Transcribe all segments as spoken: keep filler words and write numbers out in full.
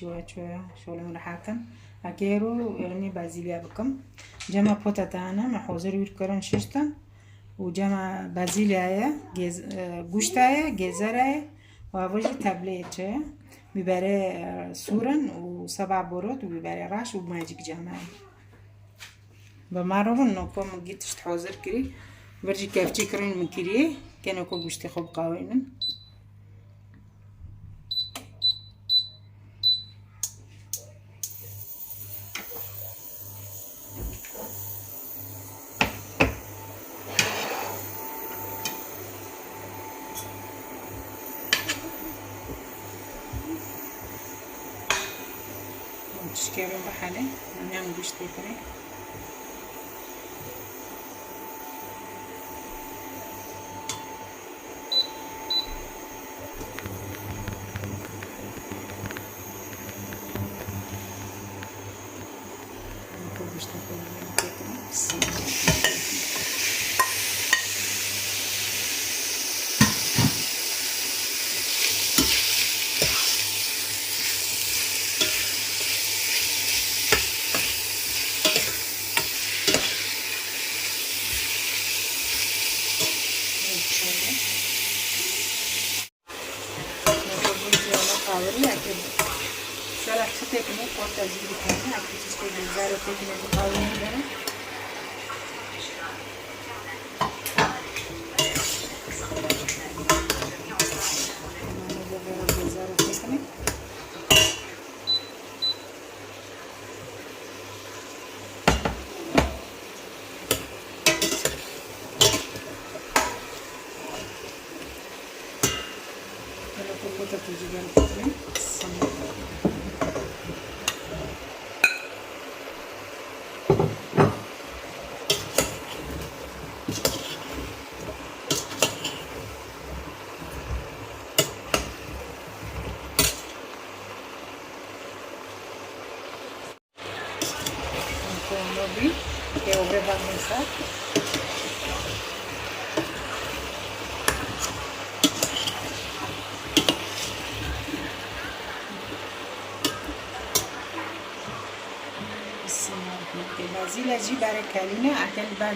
Çûye, çûye, şolê min rehet in. Eke hêro, yanî, bazîlya bikim. Cema pota te hene, me hozir wî kirin şiştin. Û cema bazîlya ye, gêz-, e, guşta ye, gêzera ye. Û ava jî tebleyê çi ye. Bîberê, e, sûr in û seba borot û bîberê reş û mecik cema ye. Bi maro bin, noko min gî tişt hozir kirî. Vir jî kevçî kirîn min kirî. Keno ku guştê xwe biqawînin. Tişkê min bihele, em yan guştê kirê. Nokobûn jiyana qawirî eke sera çi têkine, porta jî dikene, eke çiştê gêzaro têkine, bi qawirî bene. Nokobûn jiyana qawirî eke sera çi têkine. Ela kokota tu jî gel kutme. Kono bî, ke ove van mesa. Bazîle jî berekelîne, ekel ben.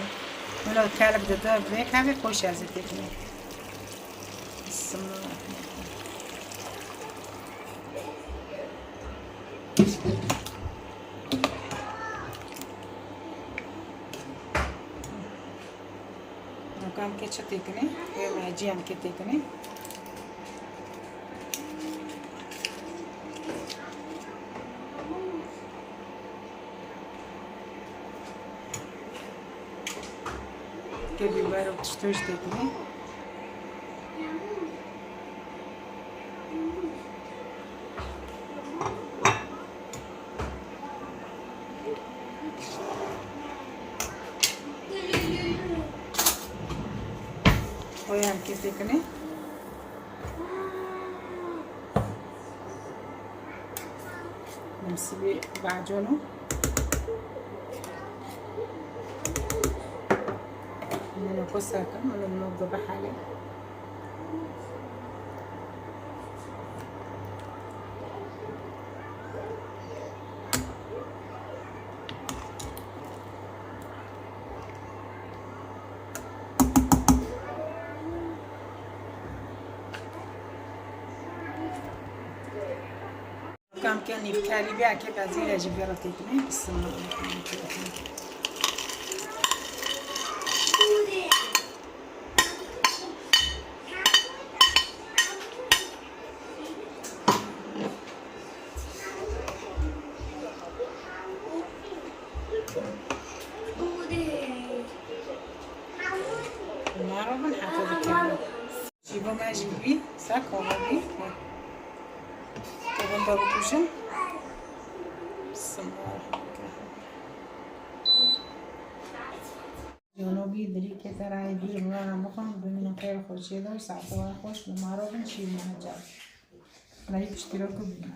Wilo kelb dide vê kevê xweş ez ê têkine. Bismillahirrahmanirrahim. Nokam ke çi têkine? Ê me cîyan ke têkine. Ke bîber û tiştoş têkine. Oyan kesê kine. Min sibî baconu. Min xwe serkim, min nok bi hale. Kam ke nîvkelî be, eke bezîle jî vê re têkine. Bismillahirrahmanirrahim. Maro bin heta dikevin. Şîva me jî bî, ser koma bî. Kevin da bikujin. Bismillahirrahmanirrahim. Yono bî dirî kete rayê bîr, rana bixwin, bimînin xêr xweşiyê de û saete we xweş, bi maro bin, şîv me heca. Layî piştî ro ku bîne.